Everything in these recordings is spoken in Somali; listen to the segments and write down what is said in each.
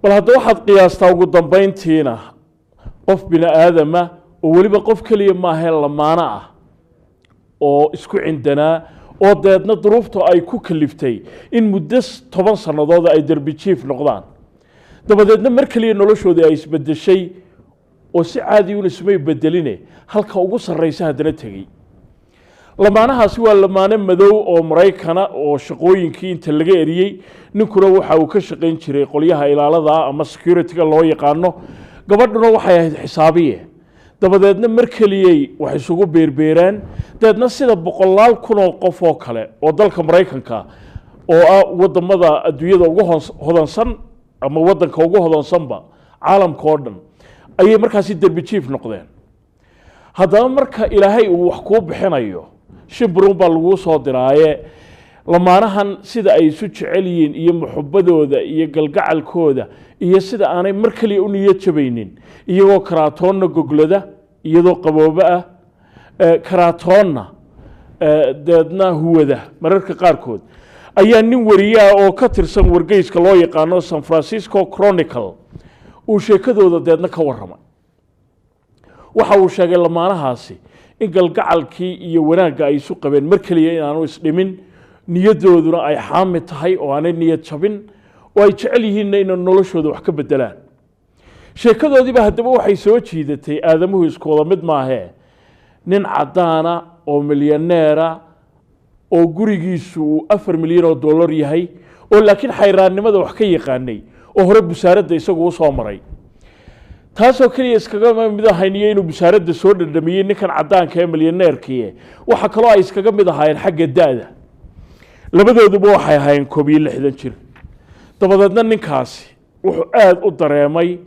Bal hadda waxaad qiyaastaa ugu dambeyntiina qof bini aadama oo weliba qof keliya maahee lamaano ah oo isku cindanaa oo deedna duruuftu ay ku kaliftay in muddo 10 sannadood ay derbi jiif noqdaan, dabadeedna mar keliya noloshoodii ay isbedeshay oo si caadi una ismay bedeline halka ugu sarraysa haddana tegey. Lamaanahaasi waa lamaane madow oo Maraykana oo shaqooyinkii inta laga eriyey. Ninkuna waxa uu ka shaqayn jiray qolyaha ilaalada ama security-ga loo yaqaano, gabadhuna waxay ahayd xisaabiye. Dabadeedna mar keliyey wax isugu beerbeereen, dabeedna sida boqolaal kun oo qof oo kale oo dalka Maraykanka oo ah wadamada adduunyada ugu hodansan ama wadanka ugu hodansanba caalamka oo dhan ayay markaasi derbi jiif noqdeen. Haddaba marka Ilaahay uu wax kuu bixinayo, shimbiruun baa laguu soo diraaye. Lamaanahan sida ay isu jecel yihiin iyo muxubadooda iyo galgacalkooda iyo sida aanay mar kaliya u niyad jabaynin, iyagoo karaatoonna goglada iyadoo qaboobo ah, karaatoonna deedna huwada mararka qaarkood, ayaa nin wariyaha oo ka tirsan wargeyska loo yaqaano San Francisco Chronicle uu sheekadooda deedna ka warramay. Waxa uu sheegay lamaanahaasi in galgacalkii iyo wanaagga ay isu qabeen mar keliya inaanu isdhimin, niyadooduna ay xaami tahay oo aanay niyad jabin, oo ay jecel yihiinna inay noloshooda wax ka bedelaan. Sheekadoodiiba haddaba waxay soo jiidatay, aadamuhu isku wada mid maahee, nin caddaana oo milyaneera oo gurigiisu uu 4 milyan oo dollar yahay, oo laakiin xayraannimada wax ka yaqaanay oo hore busaaradda isagu u soo maray. Taasoo keliya iskaga mid ahayn iyo inuu busaaradda soo dhadhamiyey ninkan caddaanka ee milyaneerkii, waxaa kaloo ay iskaga mid ahaayeen xagga da-da. Labadooduba waxay ahaayeen 61 jir. Dabadeedna ninkaasi wuxuu aada u dareemay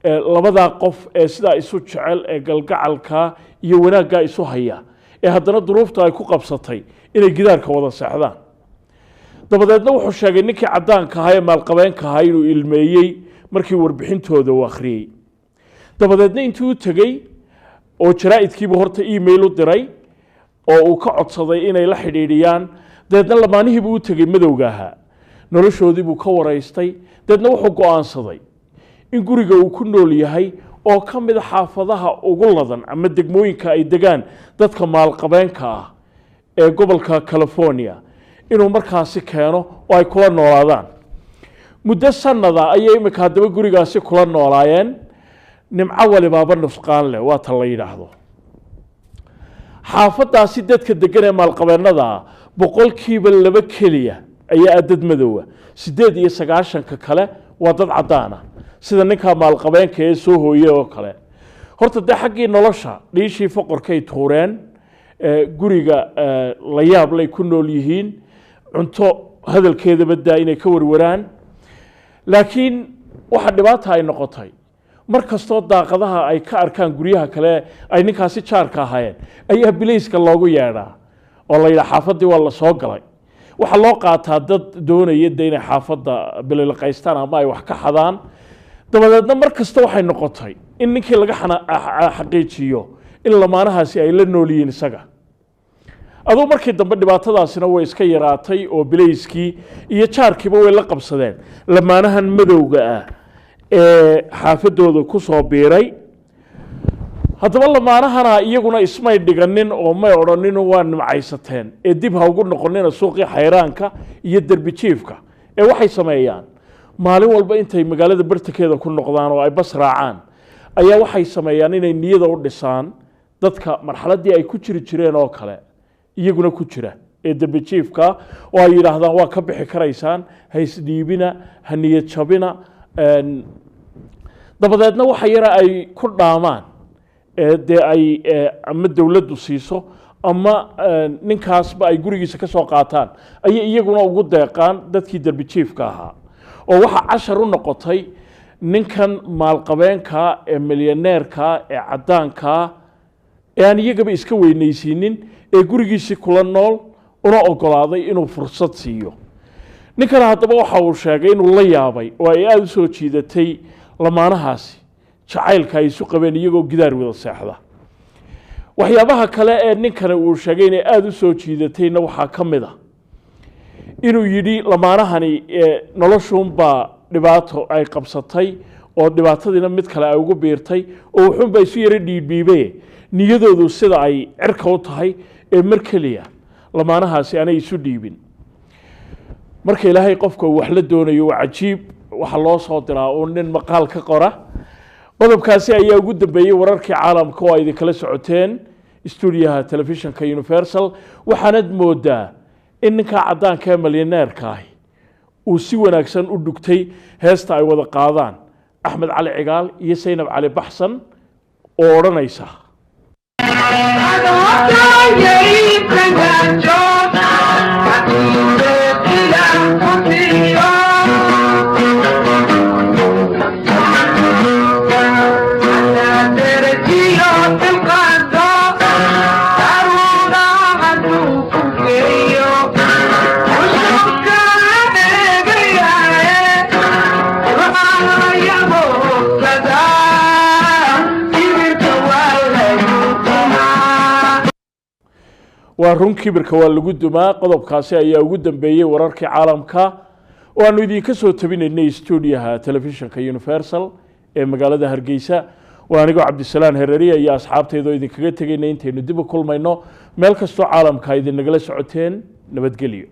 labadaa qof ee sidaa isu jecel ee galgacalkaa iyo wanaaggaa isu haya ee haddana duruufta ay ku qabsatay inay gidaarka wada seexdaan. Dabadeedna wuxuu sheegay ninkii caddaanka ahaa ee maalqabeenka ahaa inuu ilmeeyey markii warbixintooda uu akhriyey. Dabadeedna intuu u tegey oo jaraa'idkiibu horta email u diray oo uu ka codsaday inay la xidhiidhiyaan. Dabeedna lamaanihiibuu u tegey madowga ahaa, noloshoodiibuu ka waraystay. Dabeedna wuxuu go'aansaday in guriga uu ku nool yahay oo ka mid a xaafadaha ugu ladan ama degmooyinka ay degaan dadka maalqabeenka ah ee gobolka California inuu markaasi keeno oo ay kula noolaadaan muddo sanada. Ayay imika haddaba gurigaasi kula noolaayeen. Nimco walibaaba nusqaan leh waa ta la yidhaahdo. Xaafadaasi dadka degan ee maalqabeennada ah 2% keliya ayaa ah dad madoowa, 98-ka kale waa dad caddaana, sida ninkaa maalqabeenka ee soo hooye oo kale. Horta dee xaggii nolosha dhiishii foqorkay tuureen, guriga la yaab lay ku nool yihiin, cunto hadalkeedaba daa inay ka warwaraan. Laakiin waxa dhibaata ay noqotay, mar kastoo daaqadaha ay ka arkaan guryaha kale ay ninkaasi jaarka ahaayeen ayaa bilayska loogu yeedhaa oo la yidhaha xaafaddii waa la soo galay. Waxaa loo qaataa dad doonaya de inay xaafadda bililiqaystaan ama ay wax ka xadaan. Dabadeedna mar kasta waxay noqotay in ninkii laga xaqiijiyo in lamaanahaasi ay la nool yihiin isaga. Aduu markii dambe dhibaatadaasina way iska yaraatay oo bilayskii iyo jaarkiiba way la qabsadeen lamaanahan madowga ah ee xaafadooda ku soo biiray. Haddaba lamaanahana iyaguna ismay dhiganin oo may odhanin waa nimcaysateen ee dib ha ugu noqonina suuqii xayraanka iyo derbi jiifka, ee waxay sameeyaan maalin walba intay magaalada bartankeeda ku noqdaan oo ay bas raacaan ayaa waxay sameeyaan inay niyada u dhisaan dadka marxaladdii ay ku jiri jireen oo kale iyaguna ku jira ee derbi jiifka, oo ay yidhaahdaan waa ka bixi karaysaan, ha isdhiibina, ha niyad jabina. Dabadeedna waxa yara ay ku dhaamaan ee dee ay ama dowladdu siiso ama ninkaasba ay gurigiisa ka soo qaataan ayay iyaguna ugu deeqaan dadkii derbi jiifka ahaa. Oo waxaa cashar u noqotay ninkan maalqabeenka ee milyaneerka ee caddaankaa ee aan iyagaba iska weynaysiinin ee gurigiisii kula nool una ogolaaday inuu fursad siiyo ninkana. Haddaba waxa uu sheegay inuu la yaabay oo ay aada u soo jiidatay lamaanahaasi jacaylka ay isu qabeen iyagoo gidaar wada seexda. Waxyaabaha kale ee ninkani uu sheegay inay aada u soo jiidatayna waxaa ka mid a inuu yidhi lamaanahani noloshuunbaa Dhibaato ay qabsatay oo dhibaatadiina mid kale ay ugu biirtay oo wuxuunbaa isu yaro dhiibdhiibe, niyadoodu sida ay cirka u tahay ee mar keliya lamaanahaasi aanay isu dhiibin. Marka Ilaahay qofka uu wax la doonayo, waa cajiib, waxaa loo soo diraa uun nin maqaal ka qora. Qodobkaasi ayaa ugu dambeeyey wararkii caalamka oo ay idinkala socoteen stuudiyaha telefishinka Universal. Waxaanad moodaa in ninkaa caddaanka ee milyaneerka ahi uu si wanaagsan u dhugtay heesta ay wada qaadaan Axmed Cali Cigaal iyo Saynab Cali Baxsan oo odhanaysa: Waa run, kibirka waa lagu dumaa. Qodobkaasi ayaa ugu dambeeyey wararkii caalamka oo aanu idinka soo tabinaynay stuudiyaha telefishinka Universal ee magaalada Hargeysa. Waa anigoo Cabdisalaan Hereriya iyo asxaabtayda oo idinkaga tegayna intaynu dib u kulmayno, meel kastoo caalamka idinagala socoteen, nabadgelyo.